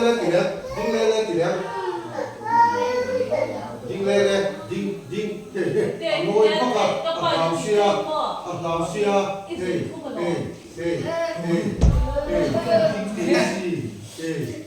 le ti leh, ding le le ti leh, ding le le, ding, ding, hei hei, a ngawi vak a, a hlau sia, a hlau sia, hei, hei, hei, hei, hei, ding si, hei, hei.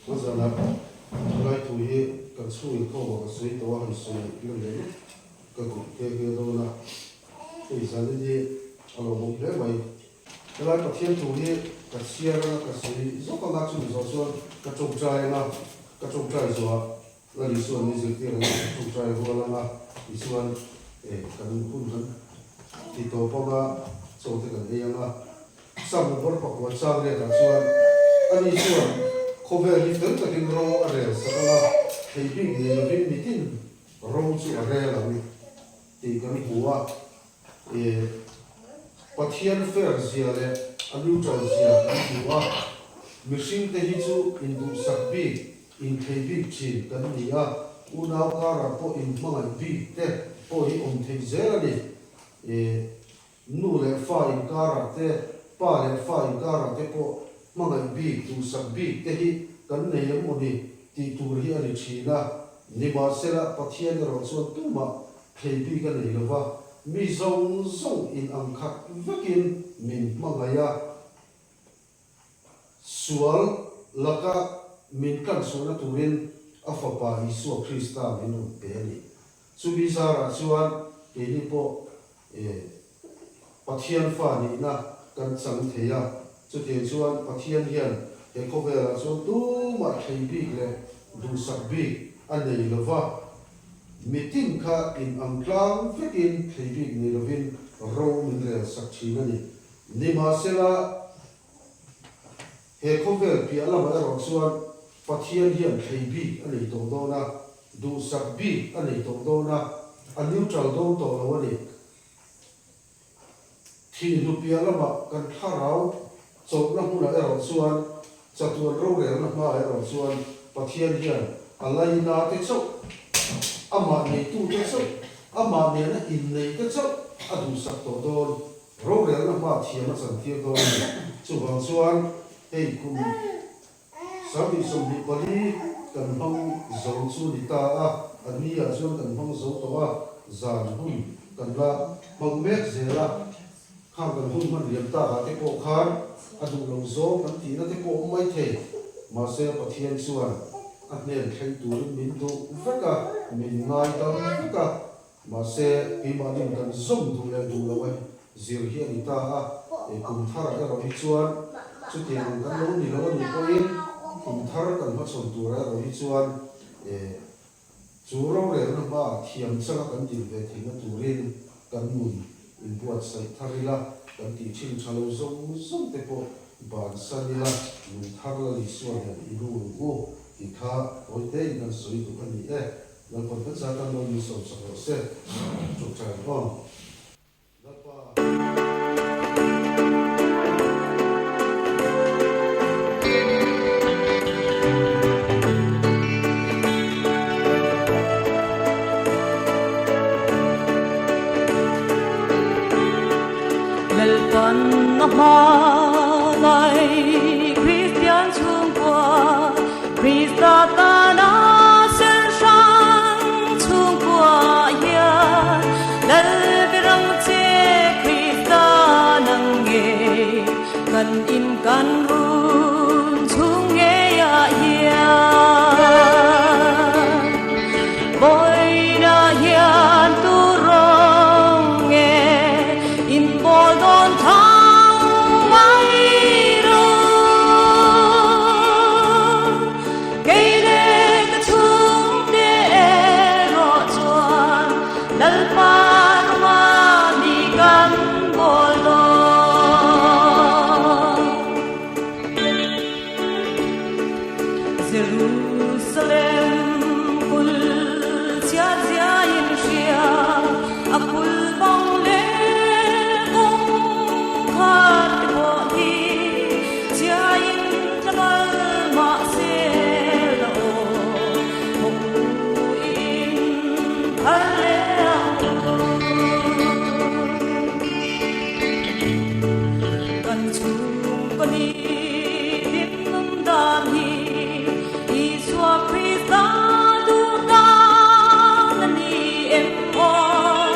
Tuzana helai thu hi kan chhung inkhawmah ka sawi tawh a, han sawi lan leh lawk ka duh nghe nghe dawn a, hei zanin hi a lo awm hle mai. Helai Pathian thu hi ka chhiar anga ka sawi zawk anga chumi zawh chuan ka tawngtai anga ka tawngtai zawhah Lal Isuan min zirtir anga ka tawngtai rual anga tichuan kan hun kan. Ti tawp anga chaw te kan ei anga Sam number pakua chang riatah chuan ani chuan khawvel hi fel takin ro a rel sak anga thei bik nei lovin mitin ro chu a rel ang tih kan hmu a. E Pathian fair zia leh a neutral zia kan hmu a, mihring te hi chu induhsak bik, inthei bik thin kan ni a, unau karah pawh inhmangaih bik te pawh hi awm theih zel a ni. E Nu leh fa inkarah te, pa leh fa inkarah te pawh hmangaih bik, duhsak bik te hi kan nei em maw ni tih tur hi a ni thin a, nimahsela Pathian erawh chuan tumah Thei bik a nei lova, mi zawng zawng in ang khat vekin min hmangaih a, sual laka min tlanchhuahna turin a Fapa Isua Krista min rawn pe a ni. Chumi zarah chuan keini pawh Pathian fa nihna kan chang thei a, chutiang chuan Pathian hian he khawvelah chuan tumah thei bik leh duhsak bik a nei lova, Mitin kha in ang tlang vekin thei bik nei lovin ro min rel sak thin a ni. Nimahsela, he khawvel piah lamah erawh chuan Pathian hian thlei bik a nei tawh dawn a, duhsak bik a nei tawh dawn a, a neutral dawn tawh lo a ni. Thihnu piah lamah kan thlarau chawlhna hmunah erawh chuan chatuan rorelna hmaah erawh chuan Pathian hian a laina te chauh, amah neitute chauh, amah nena inneite chauh a duhsak tawh dawn, rorelna hma thiam a chantir dawn a ni. Chuvang chuan hei kum 2024 kan hmang zo chu ni ta a, a ni ah chuan kan hmang zo tawh a, zan hun kan la hmang mek zel a, khang kan hun hman liam tak ah te pawh khan a duh lo zawng kan tihna te pawh awm mai thei, mahse Pathian chuan a hnen thleng turin min duh vek a, min ngaidam vek a, mahse keimahnin kan zawm duh leh duh lo a zir hi a ni ta a, kum tharah erawh hi chuan chutiang ang kan lo ni lo a nih pawhin kum thar kan hmachhawn turah erawh hi chuan chu rorelna hmaah thiam changa kan dil ve theihna turin kan nun inbuatsaih thar ila, kan tih thin tha lo zawng zawng te pawh bansan ila, nun thar la Isua nen i lu ang u tih kha tawitein kan sawi duh a ni e. Lalpan kan zat a mawi min sawmsak rawh se. Chawpchai ang aw. Lalpa. Lalpan a hmangaih Kristian chhungkua Krista tana ser hrang chhungkua hian Lalberang che Krista nang nge kan in kan run chhung ngeiah hian Vawiinah hian tu rawng nge in pawl dawn thang mai rawh Kei leh ka chhungte erawh chuan Lalpa ruma mi kan bawl dawn. Jerusalem kul chia chia in hria, a kul bang leh kawng khat te pawh hi chia in tla kal mah se la aw, haw in phal leh ang u. Kan chhungkaw ni dingnum dan hi Isua Krista duh dan a ni em aw?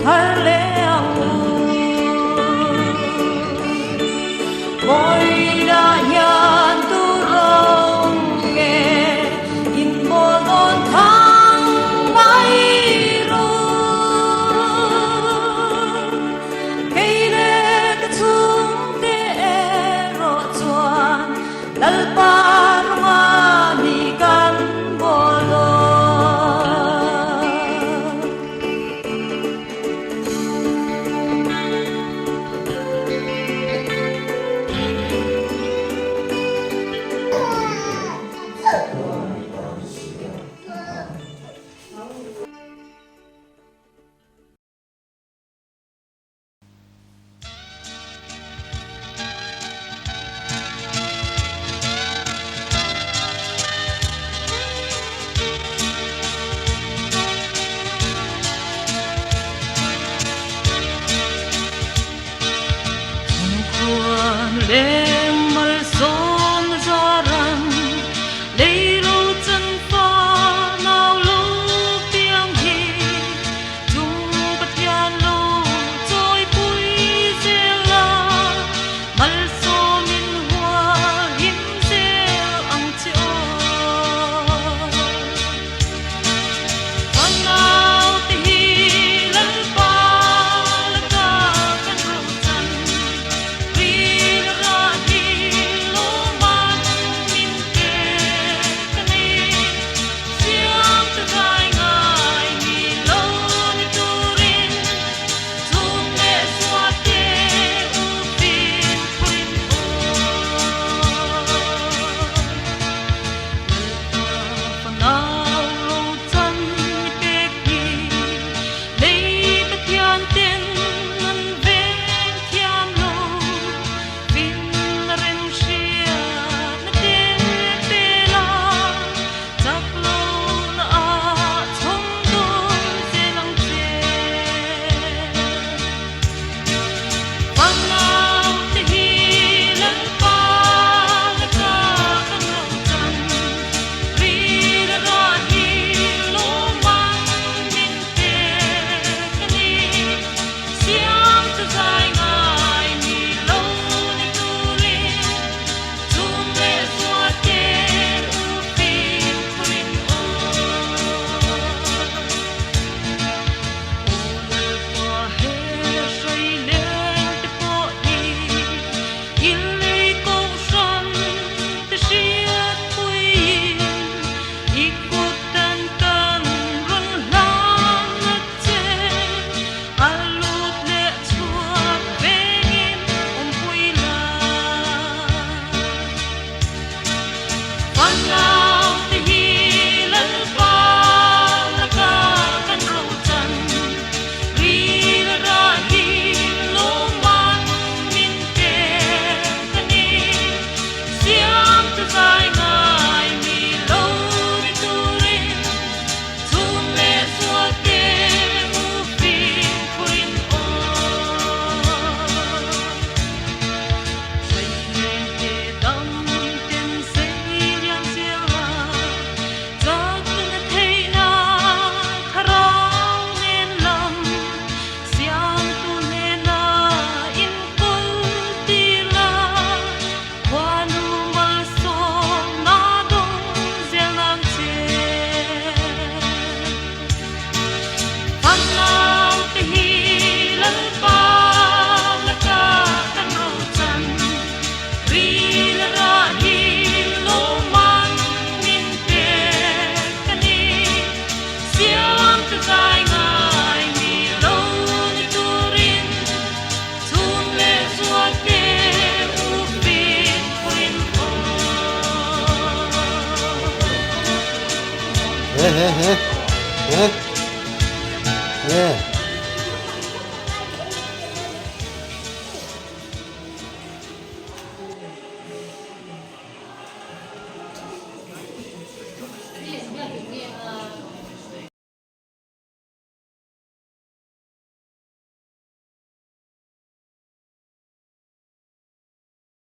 thar leh.